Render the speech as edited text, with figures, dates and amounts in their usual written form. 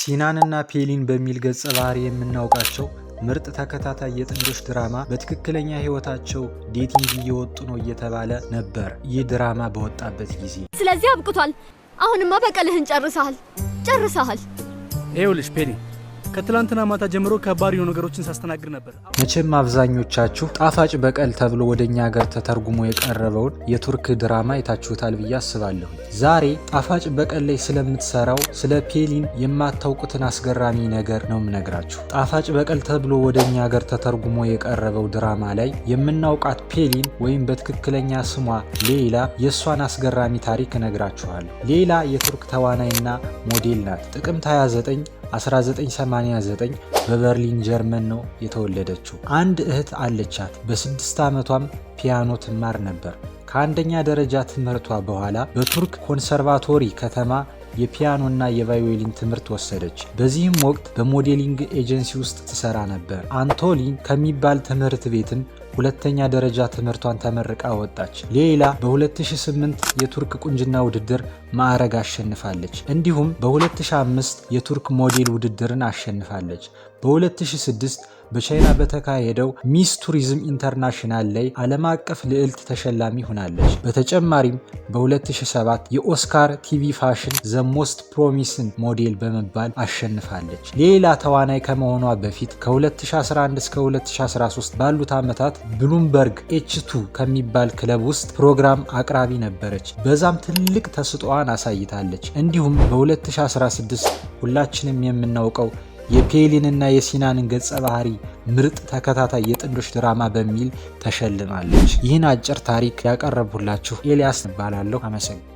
ሲናንና ፔሊን በሚል ገጸ ባህሪ የምናውቃቸው ምርጥ ተከታታይ የጥንዶች ድራማ በትክክለኛ ህይወታቸው dating እየወጡ ነው እየተባለ ነበር ይህ ድራማ በወጣበት ጊዜ። ስለዚህ አብቅቷል። አሁንማ በቀልህን ጨርሰሃል፣ ጨርሰሃል። ይኸውልሽ ፔሊ፣ ከትላንትና ማታ ጀምሮ ከባድ የሆኑ ነገሮችን ሳስተናግድ ነበር። መቼም አብዛኞቻችሁ ጣፋጭ በቀል ተብሎ ወደ እኛ ሀገር ተተርጉሞ የቀረበውን የቱርክ ድራማ አይታችሁታል ብዬ አስባለሁ። ዛሬ ጣፋጭ በቀል ላይ ስለምትሰራው ስለ ፔሊን የማታውቁትን አስገራሚ ነገር ነው የምነግራችሁ። ጣፋጭ በቀል ተብሎ ወደ እኛ ሀገር ተተርጉሞ የቀረበው ድራማ ላይ የምናውቃት ፔሊን ወይም በትክክለኛ ስሟ ሌይላ፣ የእሷን አስገራሚ ታሪክ እነግራችኋለሁ። ሌይላ የቱርክ ተዋናይና ሞዴል ናት። ጥቅምት 29 1989 በበርሊን ጀርመን ነው የተወለደችው። አንድ እህት አለቻት። በ6 ዓመቷም ፒያኖ ትማር ነበር። ከአንደኛ ደረጃ ትምህርቷ በኋላ በቱርክ ኮንሰርቫቶሪ ከተማ የፒያኖና የቫዮሊን ትምህርት ወሰደች። በዚህም ወቅት በ modeling agency ውስጥ ትሰራ ነበር። አንቶሊን ከሚባል ትምህርት ቤትም ሁለተኛ ደረጃ ትምህርቷን ተመርቃ ወጣች። ሌይላ በ2008 የቱርክ ቁንጅና ውድድር ማዕረግ አሸንፋለች። እንዲሁም በ2005 የቱርክ ሞዴል ውድድርን አሸንፋለች። በ2006 በቻይና በተካሄደው Miss Tourism International ላይ ዓለም አቀፍ ልዕልት ተሸላሚ ሆናለች። በተጨማሪም በ2007 የኦስካር TV Fashion The Most Promising Model በመባል አሸንፋለች። ሌይላ ተዋናይ ከመሆኗ በፊት ከ2011 እስከ 2013 ባሉት ዓመታት ብሉምበርግ H2 ከሚባል ክለብ ውስጥ ፕሮግራም አቅራቢ ነበረች። በዛም ትልቅ ተሰጥኦዋን አሳይታለች። እንዲሁም በ2016 ሁላችንም የምናውቀው የፔሊንና የሲናንን ገጸ ባህሪ ምርጥ ተከታታይ የጥንዶች ድራማ በሚል ተሸልማለች። ይህን አጭር ታሪክ ያቀረብሁላችሁ ኤልያስ እባላለሁ። አመሰግናለሁ።